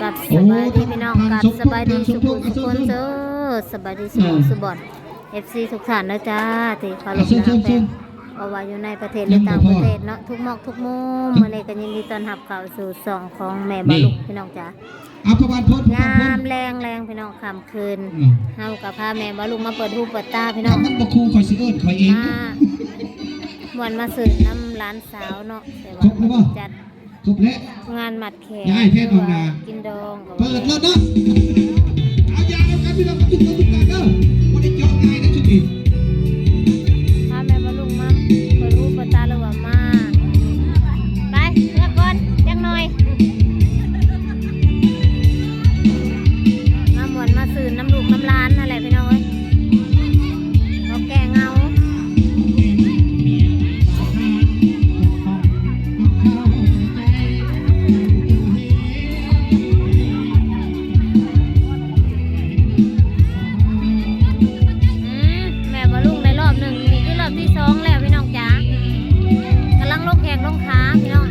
ກັບສະບາຍດີພີ່ນ້ອງ ກັບສະບາຍດີສູ່ຜູ້ສູ່ຄົນເດີ ສະບາຍດີສູ່ໝູ່ສູ່ບ່ອນ ເອັຟຊີທຸກທ່ານເດີຈ້າ ທີ່ເຄົາລົບຮັກແພງ ບໍ່ວ່າຢູ່ໃນປະເທດ ຫຼື ຕ່າງປະເທດເນາະ ທຸກໝອກທຸກມຸມ. ມື້ນີ້ກໍຍິນດີຕ້ອນຮັບເຂົ້າສູ່ຊ່ອງຂອງແມ່ບ່າວລຸງ ພີ່ນ້ອງຈ້າ. ຍາມແລງໆ ພີ່ນ້ອງ ຄ່ຳຄືນ ເຮົາກໍພາແມ່ບ່າວລຸງມາເປີດຫູເປີດຕາ ພີ່ນ້ອງ ຄັນມັນບໍ່ຄູ່ຂ້ອຍຊິເອີ້ນຂ້ອຍເອງ ມາມ່ວນມາຊື່ນນຳຫຼານສາວເນາະ ແຕ່ວ່າເພິ່ນຈັດ ຄົບແລ້ວ ງານມັດແຂນ ຢາກໃຫ້ແພດອອກໜ້າ ກິນດອງ ເປີດໂລດເດີ ເອົາຢານຳກັນພີ່ນ້ອງ ມາກິນເຂົ້ານຳກັນເດີ ບໍ່ໄດ້ເຈາະງ່າຍເດີຊຸມນີ້ ພາແມ່ບ່າວລຸງມາເປີດຫູເປີດຕາ ຫຼືວ່າມາ ໄປເມືອກ່ອນຈັກໜ່ອຍ ມາມ່ວນມາຊື່ນນຳລູກນຳຫຼານຫັ້ນແຫຼະ ພີ່ນ້ອງເອີຍ ເຮົາແກ້ເຫງົາ. ອືມ ແມ່ບ່າວລຸງໄດ້ລອບໜຶ່ງ ນີ້ຄືລອບທີສອງແລ້ວ ພີ່ນ້ອງຈ໋າ ກຳລັງລົງແຂ້ງລົງຂາ ພີ່ນ້ອງ.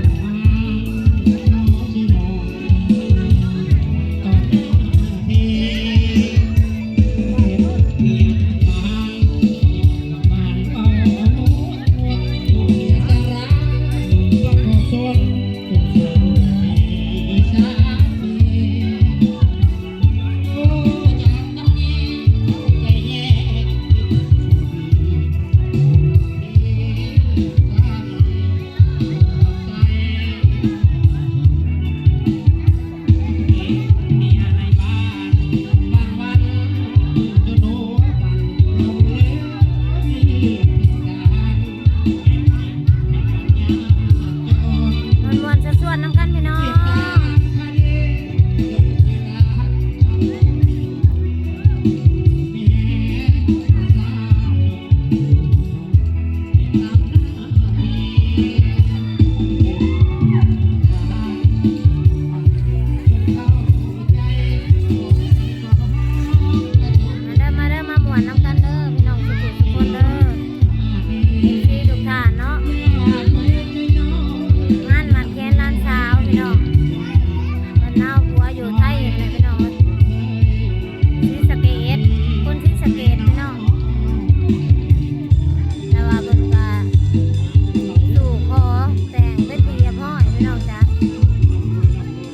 ມ່ວນໆ ຊວນໆ ນຳກັນ ພີ່ນ້ອງ. ມາເດີ ມາເດີ ມາມ່ວນນຳກັນເດີ ພີ່ນ້ອງ ສູ່ໆ ຄົນເດີ ເອັຟຊີທຸກທ່ານເນາະ ງານມັດແຂນຫຼານສາວ ພີ່ນ້ອງ ເພິ່ນເອົາຜົວຢູ່ໄທຫັ້ນແຫຼະ ພີ່ນ້ອງເອີຍ ສີສະເກດ ຄົນສີສະເກດ ພີ່ນ້ອງ ແຕ່ວ່າເພິ່ນກະສູ່ຂໍແຕ່ງເປັນທີ່ຮຽບຮ້ອຍ ພີ່ນ້ອງຈ໋າ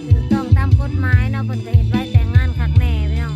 ຖືກຕ້ອງຕາມກົດໝາຍເນາະ ເພິ່ນກໍເຮັດໃບແຕ່ງງານຄັກແນ່ ພີ່ນ້ອງ.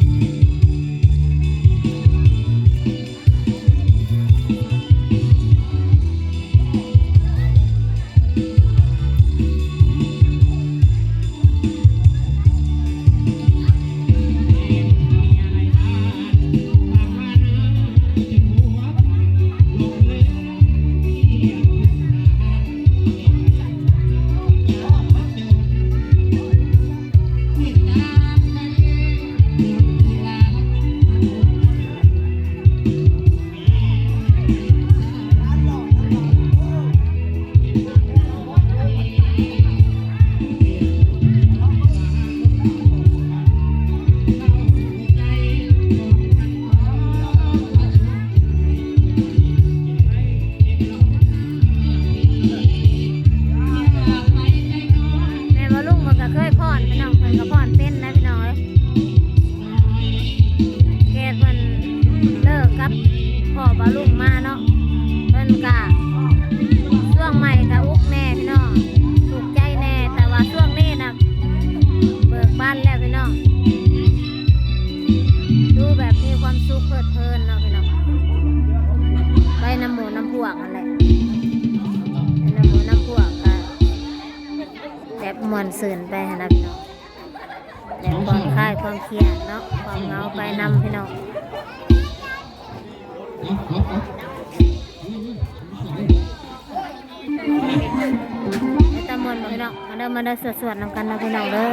ແມ່ນບໍ່ ລຸງເພິ່ນກໍເຄີຍຟ້ອນ ພີ່ນ້ອງ ເພິ່ນກໍຟ້ອນເປັນນະ ພີ່ນ້ອງເອີຍ. ແຕ່ເພິ່ນເລີກກັບພໍ່ບ່າວລຸງມາເນາະ ເພິ່ນກະຊ່ວງໃໝ່ກະອຸກແດ່ພີ່ນ້ອງ ທຸກໃຈແດ່ ແຕ່ວ່າຊ່ວງນີ້ນະເບີກບານແລ້ວພີ່ນ້ອງ ດູແບບມີຄວາມສຸກເພີດເພີນເນາະພີ່ນ້ອງ ໄປນຳໝູ່ນຳພວກຫັ້ນແຫຼະ ໄປນຳໝູ່ນຳພວກກະແບບມ່ວນຊື່ນໄປຫັ້ນນະພີ່ນ້ອງ. ແບບຜ່ອນຄາຍຄວາມຄຽດເນາະ ຄວາມເຫງົາໄປນຳພີ່ນ້ອງ ເປັນຕາມ່ວນບໍ່ພີ່ນ້ອງ ມາເດີ ມາເດີ ສວດໆ ນຳກັນເນາະພີ່ນ້ອງເດີ. ເ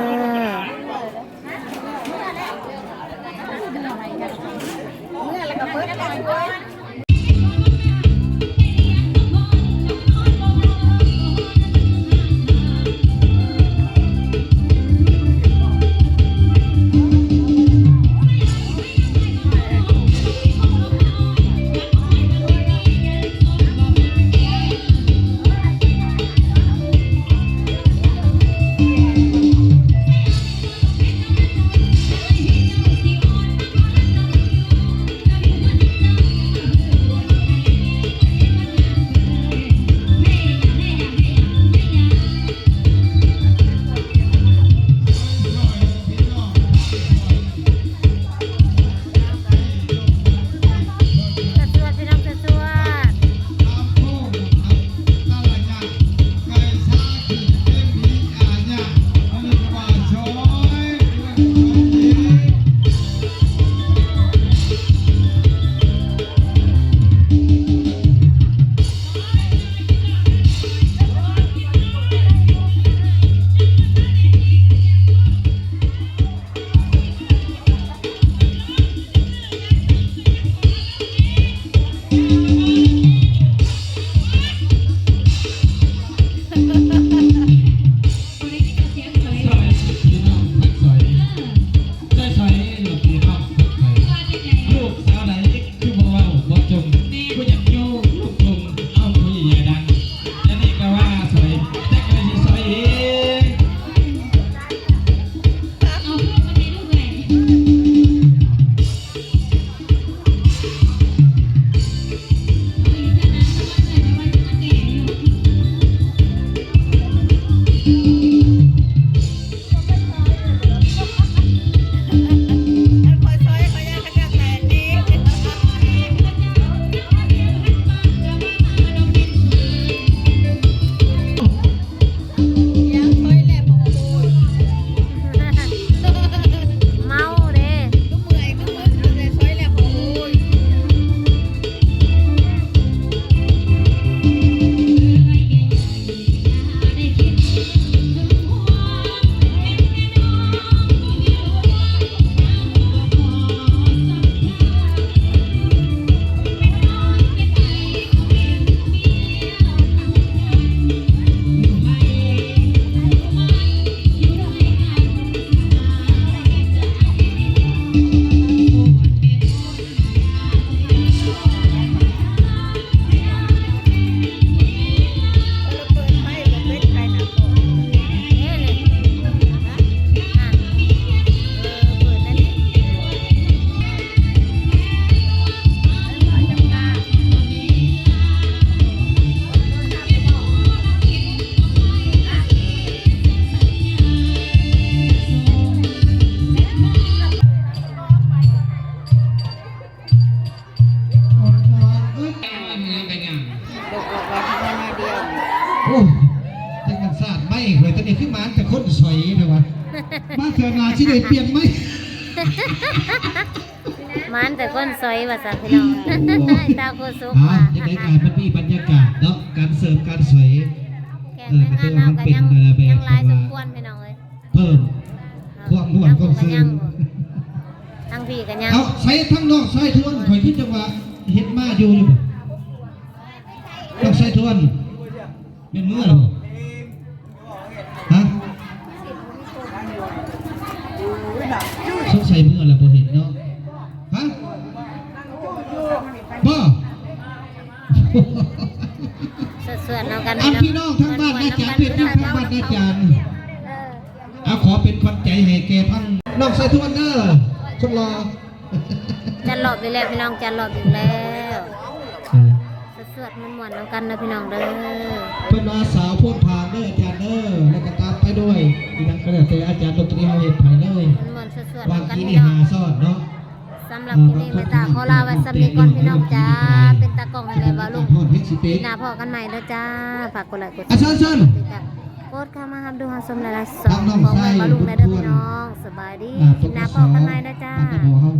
ໜ້າຊິໄດ້ປ່ຽນໃໝ່. ມານແຕ່ຄົນສອຍວ່າຊັ້ນພີ່ນ້ອງ. ຕາໂຄສົກວ່າ ຈັ່ງໃດກໍໃຫ້ມັນມີບັນຍາກາດເນາະ ການເສີມການສອຍ. ແຂກໃນງານເຮົາກໍຍັງ ເອີ ກໍຖືວ່າມັນເປັນ ຍັງຫຼາຍສົມຄວນພີ່ນ້ອງເອີຍ. ເພີ່ມຄວາມມ່ວນຄວາມຊື່ນ. ທາງຜູ້ກໍຍັງ ທາງພີ່ກໍຍັງ. ເອົາ ໃສທາງນ້ອງຊາຍທວນ ຂ້ອຍຄືຈັງວ່າເຫັນມາຢູ່ ຢູ່ບໍ່ ນ້ອງຊາຍທວນ? ແມ່ນເມືອແລ້ວບໍ່? ຮະ? ສົງໄສເມືອແລ້ວ ບໍ່ເຫັນເນາະ. ຮະ? ບໍ່? ສວດໆນຳກັນ ອັນ ພີ່ນ້ອງ ພີ່ນ້ອງທາງບ້ານນາຈານ ເປັນຫຍັງທາງບ້ານນາຈານ? ເອີ ເອົາ ຂໍເປັນຂວັນໃຈໃຫ້ແກ່ທັງນ້ອງຊາຍທວນເດີ ຄົນຫຼໍ່. ຈັດລອບອີກແລ້ວພີ່ນ້ອງ ຈັດລອບອີກແລ້ວ. ເອີ ສວດໆມ່ວນໆນຳກັນເດີພີ່ນ້ອງເດີ. ເພິ່ນວ່າສາວໂພນຜາງເດີອາຈານເດີ ແລ້ວກໍຕາມໄປດ້ວຍອີ່ຫຍັງກໍແລ້ວແຕ່ອາຈານດົນຕີເຮົາເຮັດໃຫ້ເລີຍ. ມ່ວນໆສວດໆນຳກັນພີ່ນ້ອງ. ສຳລັບຄລິບນີ້ແມ່ຕາຂໍລາໄວ້ສ່ຳນີ້ກ່ອນພີ່ນ້ອງຈ້າ. ເປັນຕາກ້ອງໃຫ້ແມ່ບ່າວລຸງ. ຄລິບໜ້າພໍ້ກັນໃໝ່ເດີຈ້າ. ຝາກກົດໄລກົດແຊ ກົດຕິດຕາມ ກົດເຂົ້າມາຮັບດູຮັບຊົມໄລຟ໌ສອງຂອງແມ່ບ່າວລຸງແດ່ເດີພີ່ນ້ອງ. ສະບາຍດີ. ຄລິບໜ້າພໍ້ກັນໃໝ່ເດີຈ້າ.